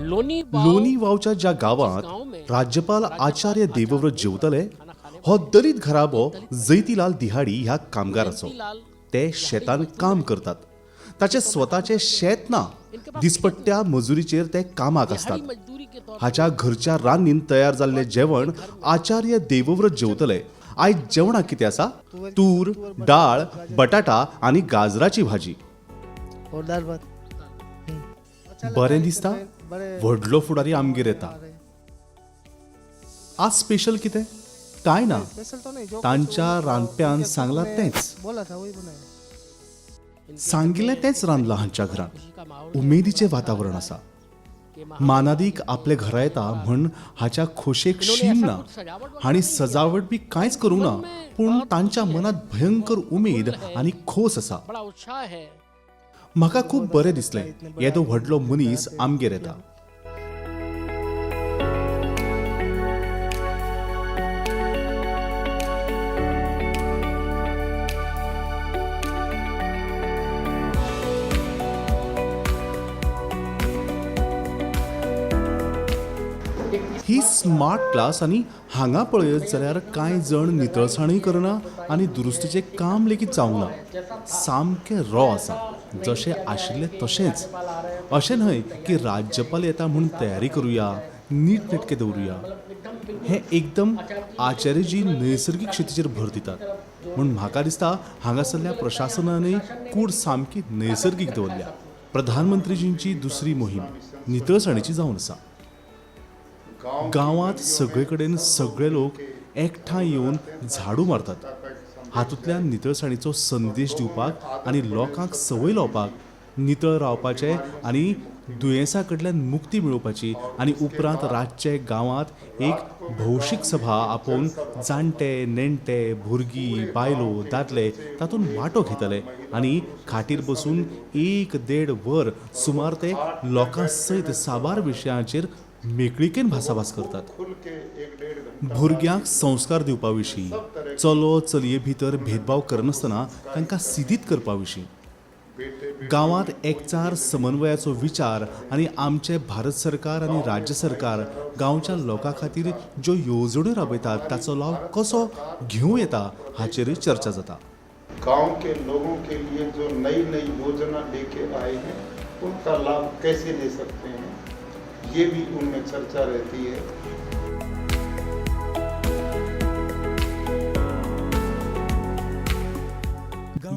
लोनी वावच्या ज्या गांवांत राज्यपाल आचार्य देवव्रत जेवतले हो दलित घराबो जैतीलाल दिहाडी ह्या कामगाराचो. ते शेतान काम करतात. ताचे स्वताचे शेत ना, दिसपट्ट्या मजुरीचेर ते कामाक आसतात. हाच्या घरच्या रान्नीन तयार जाल्लें जेवण आचार्य देवव्रत जेवतले. आयज जेवणाक कितें आसा? तूर डाळ, बटाटा आनी गाजराची भाजी. और दाल भात. बरें दिसता, व्हडलो फुडारी आमगेर येता. आज स्पेशल कितें? काय ना, स्पेशल तो नहीं, जो तांच्या रांदप्यान सांगलां तेंच. बोला था वही बनाया. सांगिल्लें तेंच रांदलां. हांच्या घरांत उमेदीचें वातावरण आसा. मानादीक आपले घरा येता म्हण हाच्या खोशेक शीम ना. हांणी सजावट बी कांयच करूंक ना, पूण तांच्या मनांत भयंकर उमेद आनी खोस आसा. बड़ा उत्साह है. म्हाका खूब बरें दिसलें, येदो व्हडलो मनीस आमगेर येता. ही स्मार्ट क्लास आनी हांगा पळयत जाल्यार कांय जण नितळसाणूय करना आनी दुरुस्तीचें काम लेगीत जावंक ना. सामकें रॉ आसा, जशें आशिल्लें तशेंच. अशें न्हय की राज्यपाल येता म्हूण तयारी करुया, नीट नेटके दवरुया. हें एकदम आचार्यजी नैसर्गीक शेतीचेर भर दितात म्हूण म्हाका दिसता हांगासरल्या प्रशासनानय कूड सामकी नैसर्गीक दवरल्या. प्रधानमंत्रीजींची दुसरी मोहीम नितळसाणीची जावन आसा. गांवांत सगळे कडेन सगळे लोक एकठांय येवन झाडू मारतात. हातूंतल्यान नितळसाणीचो संदेश दिवपाक आनी लोकांक संवय लावपाक नितळ रावपाचें आनी दुयेंसा कडल्यान मुक्ती मेळोवपाची. आनी उपरांत रातचे गांवांत एक भौशीक सभा आपोवन जाणटे, नेणटे, भुरगीं, बायलो, दादले तातूंत वांटो घेतले आनी खाटीर बसून एक देड वर सुमार ते लोकां सयत साबार विशयांचेर मेकळीकेन भासाभास करतात. खुल के एक डेढ़ घंटा भुरग्यांक संस्कार दिवपा विशीं, चलो चलये भितर भेदभाव करनासतना तांकां सिदीत करपा विशीं, बेटे गांवांत एकचार समन्वयाचो विचार आनी आमचे भारत सरकार आनी राज्य सरकार गांवच्या लोकां खातीर ज्यो येवजण्यो राबयतात ताचो लाव कसो घेवं येता हाचेरूय चर्चा जाता. गांव के लोगों के लिए जो नई नई योजना लेके आए हैं, उनका लाभ कैसे ले सकते हैं, ये भी उनमें चर्चा रहती है.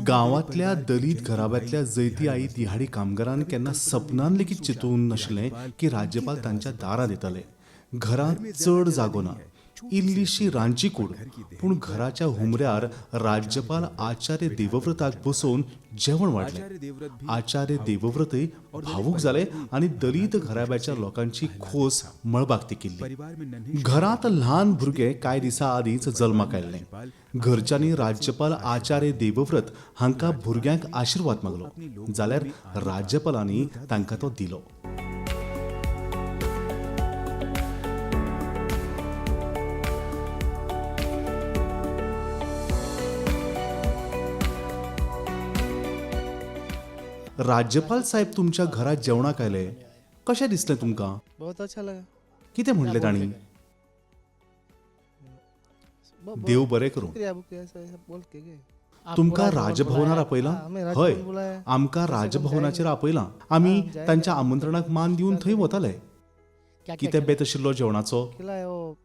गांवांतल्या दलीत घराब्यांतल्या जैती आई दिहाडी कामगारान केन्ना सपनान लेगीत चिंतूंक नाशिल्लें की राज्यपाल तांच्या दारांत येतले. घरांत चड जागो ना, इल्लीशी रांदची कूड, पूण घराच्या हुमऱ्यार राज्यपाल आचार्य देवव्रताक बसोवन जेवण वाडलें. आचार्य देवव्रतय भावूक जाले आनी दलीत घराब्याच्या लोकांची खोस मळबाक तेकिल्ली. घरांत ल्हान भुरगें कांय दिसां आदींच जल्माक आयिल्लें. घरच्यांनी राज्यपाल आचार्य देवव्रत हांकां भुरग्यांक आशिर्वाद मागलो जाल्यार राज्यपालांनी तांकां तो दिलो. राज्यपाल साहेब तुमच्या घरात जेवणाक आयले, कशें दिसलें तुमकां? बहुत अच्छा लगा. कितें म्हणलें तांणी? देव बरें करूं. शुक्रिया बुक्रिया, ऐसा ऐसा बोल के गए. तुमकां राजभवनार आपयलां? हय, आमकां राजभवनाचेर आपयलां. आमी तांच्या आमंत्रणाक मान दिवन थंय वताले. कितें बेत आशिल्लो जेवणाचो? खिलाया वो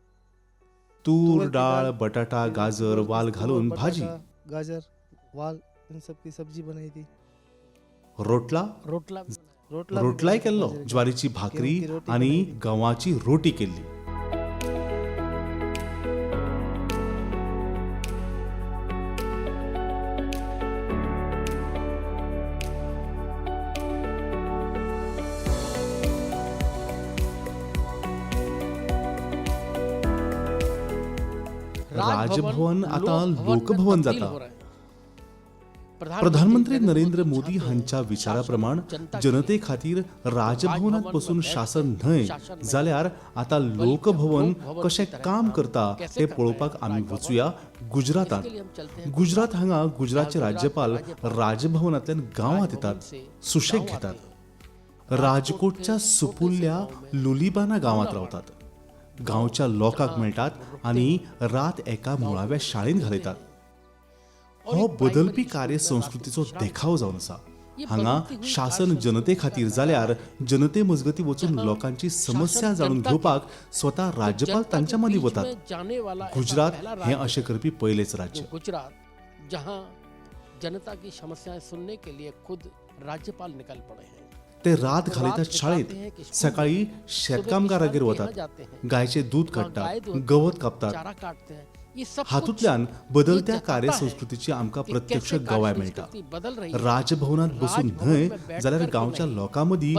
तूर डाळ, बटाटा, गाजर, वाल घालून भाजी. गाजर, वाल, इन सब की सब्जी बनाई थी. रोटला? रोटला. रोटला. रोटलाय केल्लो. ज्वारीची भाकरी आनी गंवाची रोटी केल्ली. राजभवन आता लोकभवन जाता. प्रधानमंत्री नरेंद्र मोदी हांच्या विचारा प्रमाण जनते खातीर राजभवनात बसून शासन न्हय जाल्यार आता लोकभवन कशें काम करता तें पळोवपाक आमी वचुया गुजरातांत. गुजरात हांगा गुजरातचे राज्यपाल राजभवनांतल्यान गांवांत येतात, सुशेग घेतात. राजकोटच्या सुपुल्ल्या लुलिबाना गांवांत रावतात. गांवच्या लोकांक मेळटात आनी रात एका मुळाव्या शाळेंत घालयतात. हो बदलपी कार्यसंस्कृतीचो देखाव जावन आसा. हांगा शासन जनते खातीर जाल्यार जनते मजगतीं वचून लोकांची समस्या जाणून घेवपाक स्वता राज्यपाल तांच्या मदीं वतात. गुजरात हें अशें करपी पयलेंच राज्य. गुजरात जहां जनता की समस्याएं सुनने के लिए खुद राज्यपाल निकल पड़े हैं. ते रात घालयतात शाळेंत, सकाळीं शेतकामगारागेर वतात, गायचें दूद काडटात, गवत कापतात. चारा काटते हैं. ये सब हातूंतल्यान बदलत्या कार्यसंस्कृतीची आमकां प्रत्यक्ष गवाय मेळटा. राजभवनांत बसून न्हय जाल्यार गांवच्या लोकां मदीं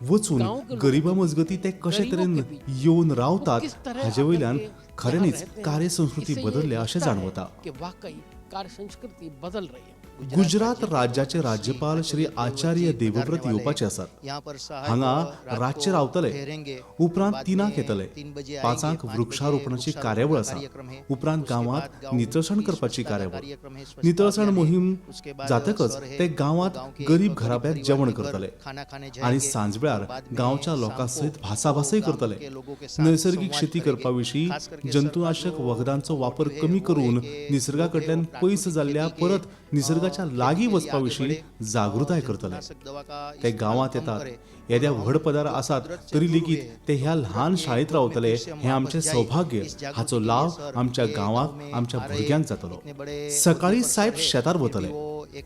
वचून गरिबां मजगतीं ते कशे तरेन येवन रावतात हाचे वयल्यान खऱ्यांनीच कार्यसंस्कृती बदलल्या अशें जाणवता. कि वाकई कार्य संस्कृति बदल रही है. गुजरात राज्याचे राज्यपाल श्री आचार्य देवव्रत येवपाचे आसात. हांगा रातचे रावतले, उपरांत 3क येतले. 5क वृक्षारोपणाची कार्यावळ आसा. उपरांत गांवांत नितळसाण करपाची कार्यावळ. नितळसाण मोहीम जातकच ते गांवांत गरीब घराब्यांत जेवण करतले आनी सांजवेळार गांवच्या लोकां सयत भासाभासय करतले. नैसर्गीक शेती करपा विशीं, जंतुनाशक वखदांचो वापर कमी करून निसर्गा कडल्यान पयस जाल्ल्या परत निसर्गाच्या लागीं वचपा विशीं जागृताय करतले. ते गांवांत येतात, येद्या व्हड पदार आसात तरी लेगीत ते ह्या ल्हान शाळेंत रावतले हें आमचें सौभाग्य. हाचो लाव आमच्या गांवाक, आमच्या भुरग्यांक जातलो. सकाळीं सायब शेतार वतले,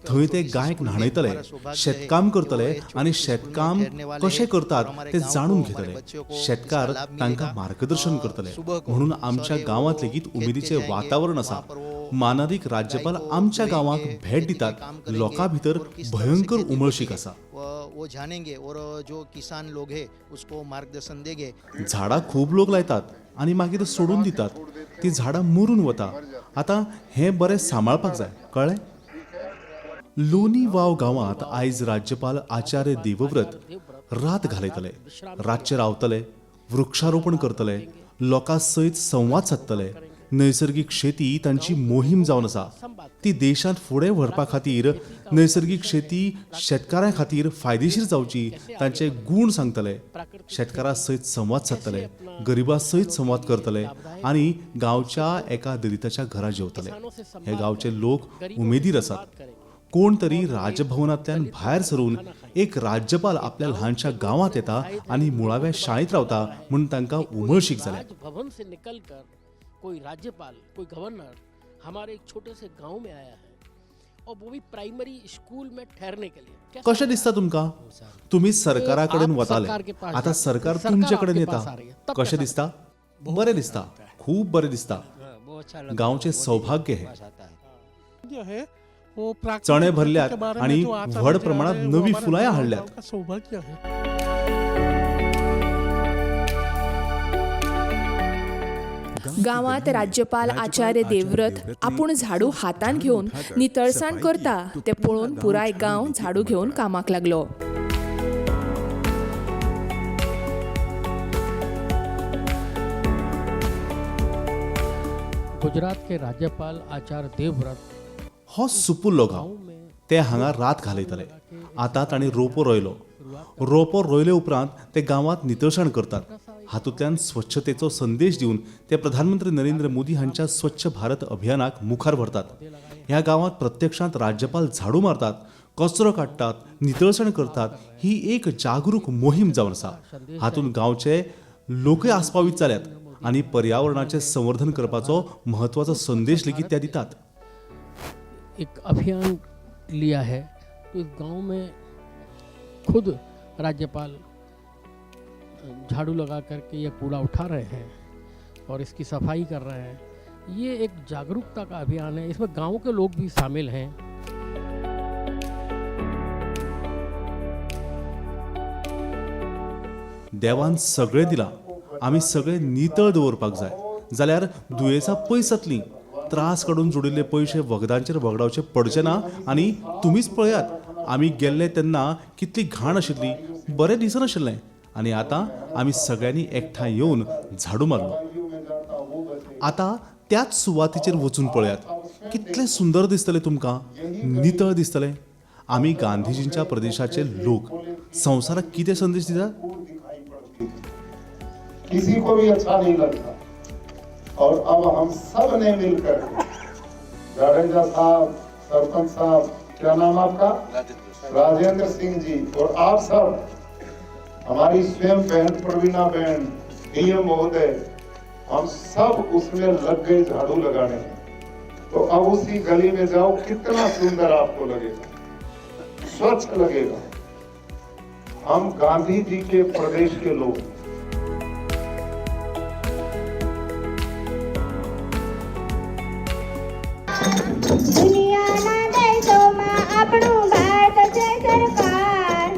थंय ते गायक न्हाणयतले, शेतकाम करतले आनी शेतकाम कशें करतात तें जाणून घेतले. शेतकार तांकां मार्गदर्शन करतले. म्हणून आमच्या गांवांत लेगीत उमेदीचें वातावरण आसा. मानादीक राज्यपाल आमच्या गांवाक भेट दितात. लोकां भितर भयंकर उमळशीक आसा. वो जानेंगे और जो किसान लोग है उसको मार्गदर्शन देंगे. झाडां खूब लोक लायतात आनी मागीर सोडून दितात. ती झाडां मरून वता. आतां हें बरें सांबाळपाक जाय, कळ्ळें? लोनी वाव गांवांत आयज राज्यपाल आचार्य देवव्रत रात घालयतले, रातचे रावतले, वृक्षारोपण करतले, लोकां सयत संवाद सादतले. नैसर्गीक शेती तांची मोहीम जावन आसा. ती देशांत फुडें व्हरपा खातीर नैसर्गीक शेती शेतकारां खातीर फायदेशीर जावची तांचे गूण सांगतले. शेतकारां सयत संवाद सादतले, गरिबां सयत संवाद करतले आनी गांवच्या एका दलिताच्या घरा जेवतले. हे गांवचे लोक उमेदीर आसात. कोण तरी राजभवनांतल्यान भायर सरून एक राज्यपाल आपल्या ल्हानशा गांवांत येता आनी मुळाव्या शाळेंत रावता म्हूण तांकां उमळशीक जाल्या. राजभवन से निकलकर कोई राज्यपाल, कोई गवर्नर हमारे एक छोटे से गांव में आया है और वो भी प्राइमरी स्कूल में ठहरने के लिए. कैसा कशें दिसता तुमकां? तुमी सरकारा कडेन वताले, आतां सरकार तुमचे कडेन येता. कशें दिसता? बरें दिसता, खूब बरें दिसता. गांवचें सौभाग्य हें. जो है वो प्राकृतिक चणे खेती भरल्यात के बारे में आणि जो आता व्हड नजर आ प्रमाणात रहा है, वो नवी हमारा फुलांय गांव हाडल्यात. का सौभाग्य है. गांवांत राज्यपाल आचार्य देवव्रत आपूण झाडू हातांत घेवन नितळसाण करता तें पळोवन पुराय गांव झाडू घेवन कामाक लागलो. गुजरात के राज्यपाल आचार्य देवव्रत हो सुपुल्लो गांव. ते हांगा रात घालयतले. आतां तांणी रोपो रोयलो. रोपो रोयले उपरांत ते गांवांत नितळसाण करतात. हातूंतल्यान स्वच्छतेचो संदेश दिवन ते प्रधानमंत्री नरेंद्र मोदी हांच्या स्वच्छ भारत अभियानाक मुखार व्हरतात. ह्या गांवांत प्रत्यक्षांत राज्यपाल झाडू मारतात, कचरो काडटात, नितळसाण करतात. ही एक जागरूक मोहीम जावन आसा. हातूंत गांवचे लोकय आस्पावीत जाल्यात आनी पर्यावरणाचें संवर्धन करपाचो म्हत्वाचो संदेश लेगीत ते दितात. एक अभियान लिया है तो इस गांव में खुद राज्यपाल झाड़ू लगा करके ये कूड़ा उठा रहे हैं और इसकी सफाई कर रहे हैं. ये एक जागरूकता का अभियान है, इसमें गांव के लोग भी शामिल हैं. देवान सगळें दिलां, आमी सगळें नितळ दवरपाक जाय, जाल्यार दुयेंसां पयस जातलीं. त्रास काडून जोडिल्ले पयशे वखदांचेर वगडावचे पडचे ना. आनी तुमीच पळयात, आमी गेल्ले तेन्ना कितली घाण आशिल्ली, बरें दिसनाशिल्लें. आनी आतां आमी सगळ्यांनी एकठांय येवन झाडू मारलो. आतां त्याच सुवातेचेर वचून पळयात, कितलें सुंदर दिसतलें तुमकां, नितळ दिसतलें. आमी गांधीजींच्या प्रदेशाचे लोक. संवसाराक कितें संदेश दितात? किसी को भी अच्छा नहीं लगता। और अब हम सब ने मिलकर, जाडेजा साहब, सरपंच साहब, क्या नाम आपका, राजेंद्र सिंह जी, और आप सब, हमारी स्वयं बहन प्रवीणा बहन, डीएम महोदय, हम सब उसमें लग गए झाड़ू लगाने। तो अब उसी गली में जाओ, कितना सुंदर आपको लगेगा, स्वच्छ लगेगा। हम गांधी जी के प्रदेश के लोग हैं। દુનિયાના દેશોમાં આપણું ભારત છે સરકાર.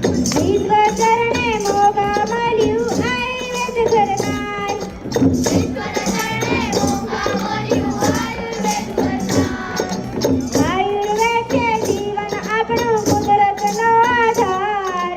વિશ્વ ચરણે મોગા મળ્યું આયુર્વેદ ઘરનાર. આયુર્વેદ છે જીવન આપણું કુદરતનો આધાર.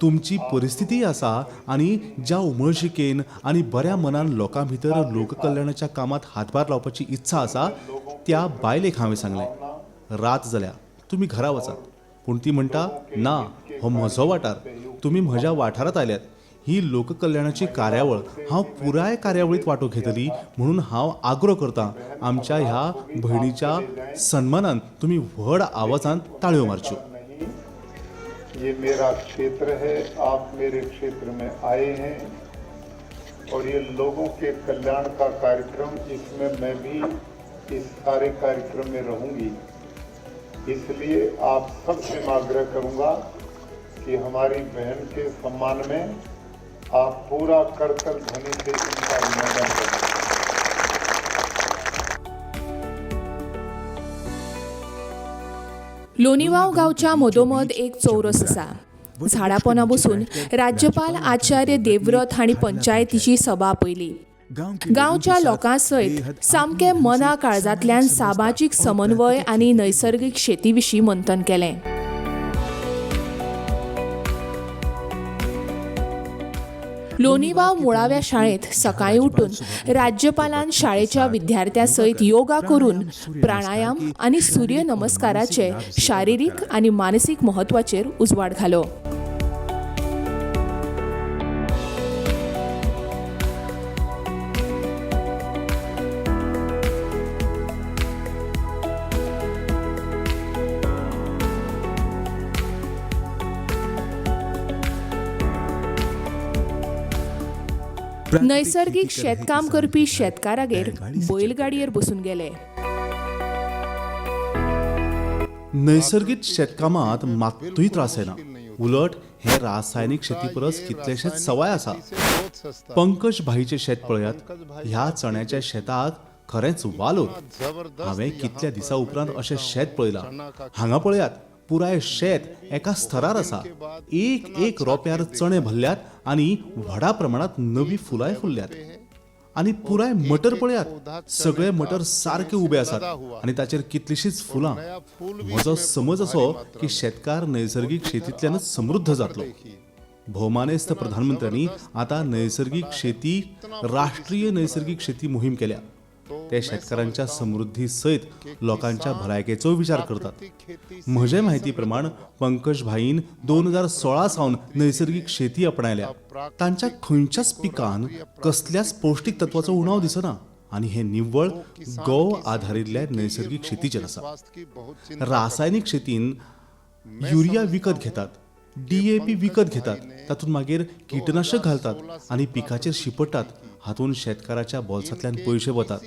तुमची परिस्थिती आसा आनी ज्या उमळशिकेन आनी बऱ्या मनान लोकां भितर लोककल्याणाच्या कामांत हातभार लावपाची इत्सा आसा त्या बायलेक हांवें सांगलें, रात जाल्या, तुमी घरा वचात. पूण ती म्हणटा, ना, हो म्हजो वाठार, तुमी म्हज्या वाठारांत आयल्यात, ही लोककल्याणाची कार्यावळ, हांव पुराय कार्यावळींत वांटो घेतली म्हणून हांव आग्रो करतां, आमच्या ह्या भयणीच्या सन्मानान तुमी व्हड आवाजान ताळयो मारच्यो. ये मेरा क्षेत्र है, आप मेरे क्षेत्र में आए हैं और ये लोगों के कल्याण का कार्यक्रम, इसमें मैं भी इस सारे कार्यक्रम में रहूंगी। इसलिए आप सबसे मैं आग्रह करूंगा कि हमारी बहन के सम्मान में आप पूरा करतल ध्वनि से इनका अभिनंदन करें। लोणीवाव गांवच्या मदोमद एक चौरस आसा. झाडां पोंदा बसून राज्यपाल आचार्य देवव्रत हांणी पंचायतीची सभा आपयली. गांवच्या लोकां सयत सामकें मना काळजांतल्यान सामाजीक समन्वय आनी नैसर्गीक शेती विशीं मंथन केलें. लोणीवाव मुळाव्या शाळेंत सकाळीं उठून राज्यपालान शाळेच्या विद्यार्थ्यां सयत योगा करून प्राणायाम आनी सूर्य नमस्काराचे शारिरीक आनी मानसीक म्हत्वाचेर उजवाड घालो. नैसर्गीक शेतकाम करपी शेतकारागेर बैलगाडयेर बसून गेले. नैसर्गीक शेतकामांत मात्तूय त्रास येना, उलट हें रासायनीक शेती परस कितलेशेच सवाय आसा. पंकज भाईचें शेत पळयात, ह्या चण्याच्या शेताक खरेंच वालोर. हांवें कितल्या दिसां उपरांत अशें शेत पळयलां. हांगा पळयात, पुराय शेत एका स्थरार आसा. एक एक रोप्यार चणे भरल्यात आनी व्हडा प्रमाणांत नवी फुलांय फुल्ल्यात. आनी पुराय मटर पळयात, सगळे मटर सारके उबे आसात आनी ताचेर कितलीशींच फुलां. म्हजो समज असो की शेतकार नैसर्गीक शेतींतल्यानच समृद्ध जातलो. भोवमानेस्त प्रधानमंत्र्यांनी आतां नैसर्गीक शेती राष्ट्रीय नैसर्गीक शेती मोहीम केल्या. ते शेतकारांच्या समृद्धी सयत लोकांच्या भलायकेचो विचार करतात. म्हजे म्हायती प्रमाण पंकज भाईन 2016 सावन नैसर्गीक शेती आपणायल्या. तांच्या खंयच्याच पिकान कसल्याच पौश्टीक तत्वाचो उणाव दिसना आनी हें निव्वळ गो आधारिल्ल्या नैसर्गीक शेतीचेर आसा. रासायनीक शेतीन युरिया विकत घेतात, DAP विकत घेतात, तातूंत मागीर किटनाशक घालतात आनी पिकाचेर शिंपडटात. हातूंत शेतकाराच्या बोल्सांतल्यान पयशे वतात.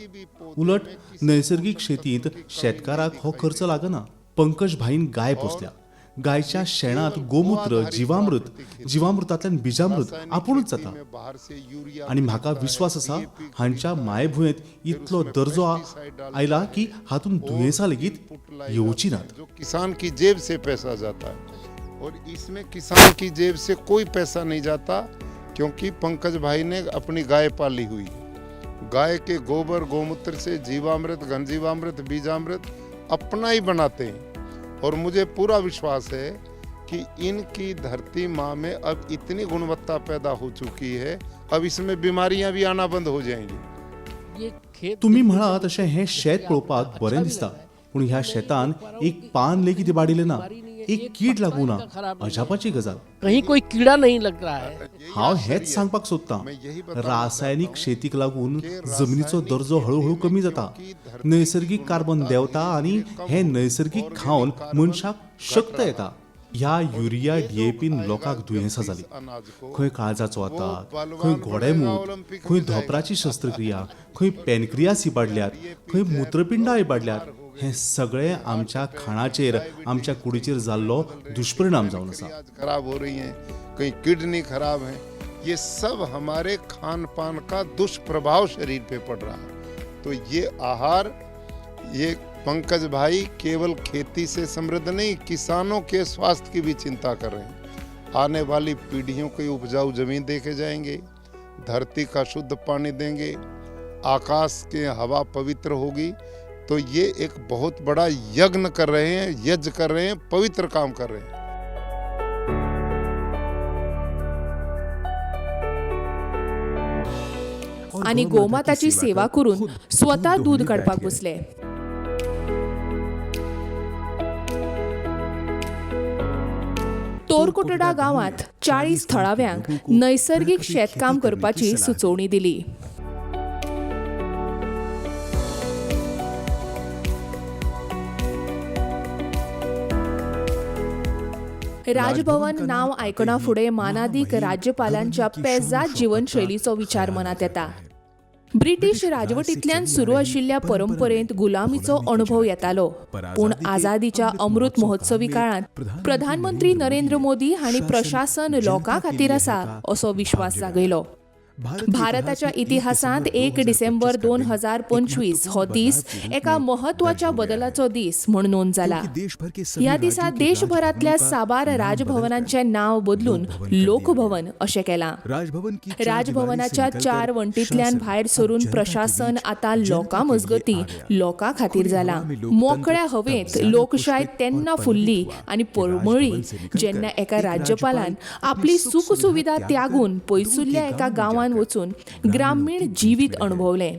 उलट नैसर्गीक शेतींत शेतकाराक हो खर्च लागना. पंकज भाईन गाय पोसल्या. गायच्या शेणांत गोमुत्र, जिवामृत, जिवामृतांतल्यान बिजामृत आपुणूच जाता. आनी म्हाका विस्वास आसा हांच्या मायभुंयेंत इतलो दर्जो आयला की हातूंत दुयेंसां लेगीत येवची नात. जो किसान की जेब से पैसा जाता है और इसमें किसान की जेब से कोई पैसा नहीं जाता, क्योंकि पंकज भाई ने अपनी गाय पाली हुई है। गाय के गोबर गोमूत्र से जीवामृत, घनजीवामृत, बीजामृत अपना ही बनाते हैं। और मुझे पूरा विश्वास है कि इनकी धरती माँ में अब इतनी गुणवत्ता पैदा हो चुकी है, अब इसमें बीमारियां भी आना बंद हो जाएंगी। ये खेत तुमी म्हणा तशें हें शेत पळोवपाक बरें दिसता, पूण ह्या शेतान एक पान लेगीत इबाडिलें ना, एक कीड लागूं ना. अजापाची गजाल. कहीं कोई कीड़ा नहीं लग रहा है. हांव हेंच सांगपाक सोदतां, रासायनीक शेतीक लागून जमनीचो दर्जो हळुहळू कमी जाता, नैसर्गीक कार्बन देंवता आनी हें नैसर्गीक खावन मनशाक शक्त येता. ह्या युरिया डीएपीन लोकांक दुयेंसां जालीं. खंय काळजाचो आताक, खंय गोडेमूत, खंय धोंपराची शस्त्रक्रिया, खंय पॅनक्रियास इबाडल्यात, खंय मुत्रपिंडां इबाडल्यात. हें सगळें आमच्या खाणाचेर, आमच्या कुडीचेर जाल्लो दुश्परिणाम जावन आसा. खराब हो रही हैं, कहीं किडनी खराब है, ये सब हमारे खान पान का दुष्प्रभाव शरीर पे पड़ रहा है। तो ये आहार, ये पंकज भाई केवल खेती से समृद्ध नहीं, किसानों के स्वास्थ्य की भी चिंता कर रहे हैं। आने वाली पीढ़ियों की उपजाऊ जमीन देखे जाएंगे, धरती का शुद्ध पानी देंगे, आकाश के हवा पवित्र होगी। तो ये एक बहुत बड़ा यज्ञ कर रहे हैं, यज्ञ कर रहे हैं, पवित्र काम कर रहे हैं। आनी गोमाताची सेवा करून स्वता दूद काडपाक बसले. तोरकोटडा गांवांत 40 थळाव्यांक नैसर्गीक शेतकाम करपाची सुचोवणी दिली. राजभवन नांव आयकना फुडें मानादीक राज्यपालांच्या पेजाद जिवनशैलीचो विचार मनांत येता. ब्रिटीश राजवटींतल्यान सुरू आशिल्ल्या परंपरेंत गुलामीचो अणभव येतालो, पूण आझादीच्या अमृत महोत्सवी काळांत प्रधानमंत्री नरेंद्र मोदी हांणी प्रशासन लोकां खातीर आसा असो विश्वास जागयलो. भारताच्या इतिहासांत 1 डिसेंबर 2025 हो दीस एका म्हत्वाच्या बदलाचो दीस म्हूण नोंद जाला. ह्या दिसा देशभरांतल्या साबार राजभवनांचें नांव बदलून लोकभवन अशें केलां. राजभवनाच्या 4 वण्टींतल्यान भायर सरून प्रशासन आतां लोकां मजगतीं लोकां खातीर जालां. मोकळ्या हवेंत लोकशाय तेन्ना फुल्ली आनी परमळ्ळी जेन्ना एका राज्यपालान आपली सुखसुविधा त्यागून पयसुल्ल्या एका गांवांत वचून ग्रामीण जिवीत अणभवलें.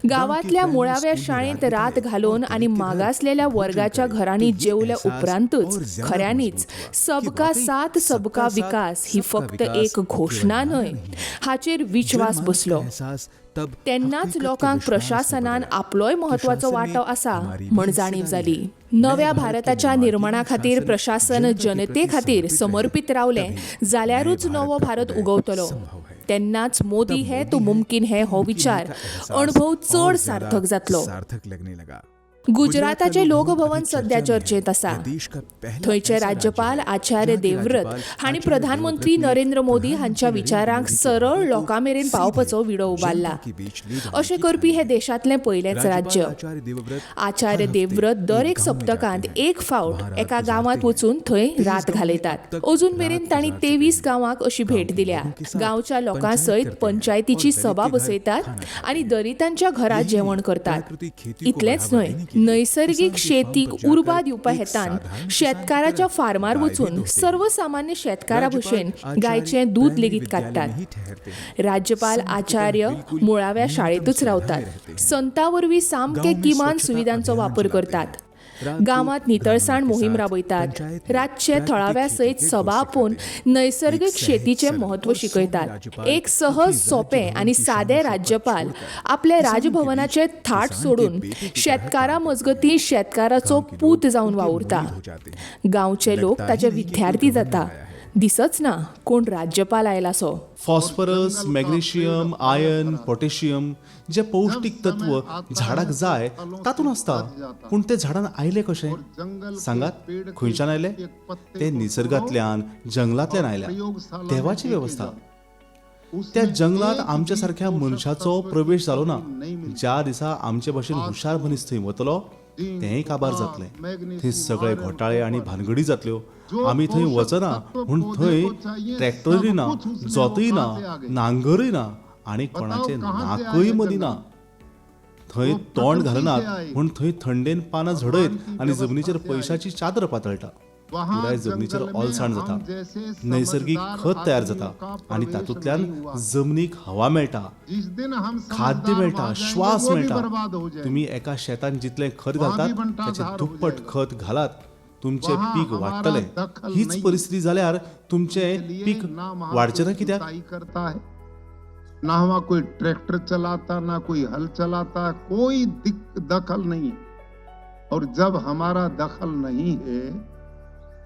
गांवांतल्या मुळाव्या शाळेंत रात घालोवन आनी मागासलेल्या वर्गाच्या घरांनी जेवल्या उपरांतच खऱ्यांनीच सबका साथ सबका विकास ही फक्त एक घोशणा न्हय हाचेर विश्वास बसलो. तेन्नाच लोकांक प्रशासनान आपलोय म्हत्वाचो वांटो आसा म्हण जाणीव जाली. नव्या भारताच्या निर्माणा खातीर प्रशासन जनते खातीर समर्पीत रावलें जाल्यारूच नवो भारत उगवतलो. तेन्नाच मोदी है तो मुमकीन है हो विचार अणभव चड सार्थक जातलो. गुजराताचे लोकभवन सध्या चर्चेंत आसा. थंयचे राज्यपाल आचार्य देवव्रत हांणी प्रधानमंत्री नरेंद्र मोदी हांच्या विचारांक सरळ लोकां मेरेन पावपाचो विडो उबारला. अशें करपी हें देशांतलें पयलेंच राज्य. आचार्य देवव्रत दर एक सप्तकांत एक फावट एका गांवांत वचून थंय रात घालयतात. अजून मेरेन तांणी 23 गांवांक अशी भेट दिल्या. गांवच्या लोकां सयत पंचायतीची सभा बसयतात आनी दलितांच्या घरा जेवण करतात. इतलेंच न्हय, नैसर्गीक शेतीक उर्बा दिवपा हेतान शेतकाराच्या फार्मार वचून सर्वसामान्य शेतकारा भशेन गायचें दूद लेगीत काडटात. राज्यपाल आचार्य मुळाव्या शाळेंतूच रावतात. संता वरवीं सामके किमान सुविधांचो वापर करतात. गांवांत नितळसाण मोहीम राबयतात. रातचे थळाव्या सयत सभा आपोवन नैसर्गीक शेतीचें म्हत्व शिकयतात. एक सहज सोंपें आनी सादे राज्यपाल आपल्या राजभवनाचे थाट सोडून शेतकारा मजगतीं शेतकाराचो पूत जावन वावुरता. गांवचे लोक ताचे विद्यार्थी जाता. दिसच ना कोण राज्यपाल आयला so. Phosphorus, magnesium, iron, potassium जे पौष्टीक तत्व झाडाक जाय तातूंत आसता, पूण ते झाडान आयले कशें सांगात? खंयच्यान आयले? ते निसर्गांतल्यान, जंगलांतल्यान आयल्या. देवाची वेवस्था. त्या जंगलांत आमच्या सारख्या मनशाचो प्रवेश जालो ना. ज्या दिसा आमचे भशेन हुशार मनीस थंय वतलो तेंय काबार जातलें. थंय सगळे घोटाळे आनी भानगडी जातल्यो. आमी थंय वचना म्हूण थंय ट्रॅक्टरूय ना, जोतूय ना, नांगरूय ना आनी कोणाचें नाकय मदीं ना. थंय वो तोंड प्रकृति से घालनात आएगी। म्हूण थंय थंडेन पानां झडयत भगवान की आनी जमनीचेर व्यवस्था से पयशाची चादर पातळटा. वहाँ पुराय जमनीचेर जंगल में ओलसाण हम जाता, जैसे नैसर्गीक समझदार खत तयार आदमियों जाता का आनी प्रवेश तातूंतल्यान नहीं हुआ। जमनीक हवा मेळटा, जिस दिन हम खाद्य समझदार मेळटा, वहाँ जाएंगे, श्वास वो भी मेळटा. बर्बाद हो जाएंगे। तुमी एका शेतान जितलें खत वहाँ घालतात भी बंटाधार ताचे हो दुप्पट जाएगा। खत घालात, तुमचें वहाँ पीक हमारा वाडटलें. दखल हीच नहीं। परिस्थिती जाल्यार तुमचें इसलिए पीक ना वहाँ वाडचें ना कोई कित्याक? जुताई करता है, ना वहाँ कोई ट्रैक्टर चलाता, ना कोई हल चलाता, कोई दखल नहीं है। और जब हमारा दखल नहीं है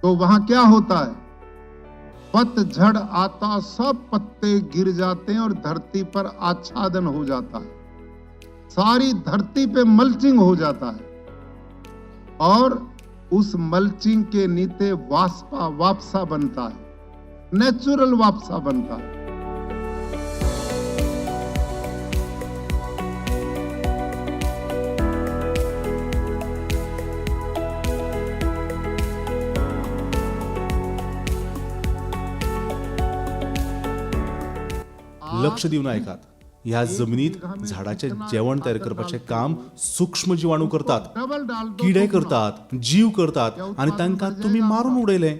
तो वहां क्या होता है? पतझड़ आता, सब पत्ते गिर जाते हैं और धरती पर आच्छादन हो जाता है, सारी धरती पे मल्चिंग हो जाता है और उस मल्चिंग के नीचे वापसा बनता है, नेचुरल वापसा बनता है। लक्ष दिवन आयकात. ह्या जमनीत झाडाचें जेवण तयार करपाचें काम सूक्ष्म जिवाणू करतात, डबल डाल दो किडे तो गुना। करतात, जीव करतात आनी तांकां तुमी मारून उडयले.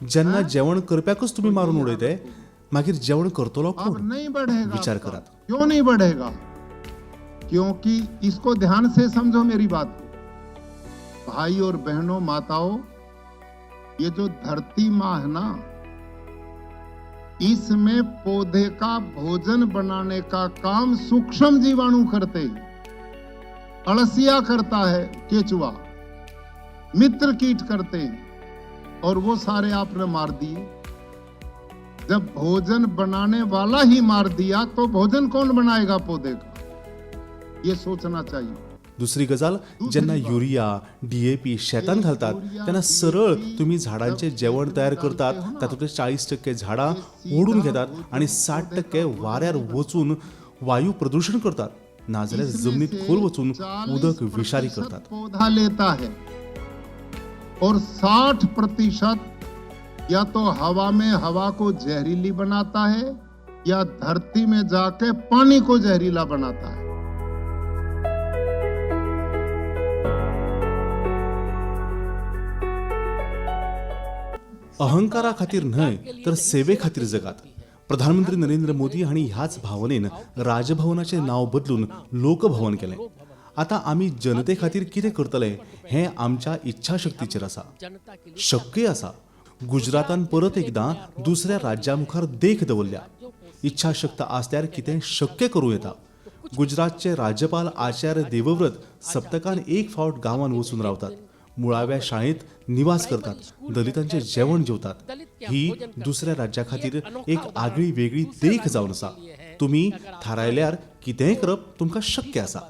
जेन्ना जेवण करप्याकच तुमी मारून उडयते, मागीर जेवण करतलो अब कोण? नहीं बढ़ेगा विचार आपका। करात. क्यों नहीं बढ़ेगा? क्योंकि इसको ध्यान से समझो मेरी बात को। भाई और बहनों, माताओं, ये जो धरती माँ है ना, इसमें पौधे का भोजन बनाने का काम सूक्ष्म जीवाणु करते हैं। अड़सिया करता है केचुआ, मित्र कीट करते हैं, और वो सारे आपने मार दिए। जब भोजन बनाने वाला ही मार दिया तो भोजन कौन बनाएगा पौधे का? ये सोचना चाहिए। दुसरी गजाल, जेन्ना युरिया डीएपी शेतान घालतात तेन्ना सरळ तुमी झाडांचें जेवण तयार करतात. तातूंतले 40% झाडां ओडून घेतात आनी 60% वाऱ्यार वचून वायू प्रदूशण करतात, नाजाल्यार इसमें जमनीत से खोल वचून 40% उदक विशारी करतात. पौधा लेता है और 60% या तो हवा में हवा को जहरीली बनाता है या धरती में जाके पानी को जहरीला बनाता है। अहंकारा खातीर न्हय तर सेवे खातीर जगात. प्रधानमंत्री नरेंद्र मोदी हांणी ह्याच भावनेन राजभवनाचें नांव बदलून लोकभवन केलें. आतां आमी जनते खातीर कितें करतले हें आमच्या इच्छाशक्तीचेर आसा, शक्य आसा. गुजरातान परत एकदां दुसऱ्या राज्या मुखार देख दवरल्या. इच्छाशक्त आसल्यार कितें शक्य करूं येता. गुजरातचे राज्यपाल आचार्य देवव्रत सप्तकान एक फावट गांवांत वचून रावतात, मुळाव्या शाळेंत निवास करतात, दलितांचें जेवण जेवतात. ही दुसऱ्या राज्या खातीर एक आगळी वेगळी देख जावन आसा. तुमी थारायल्यार कितेंय करप तुमकां शक्य आसा.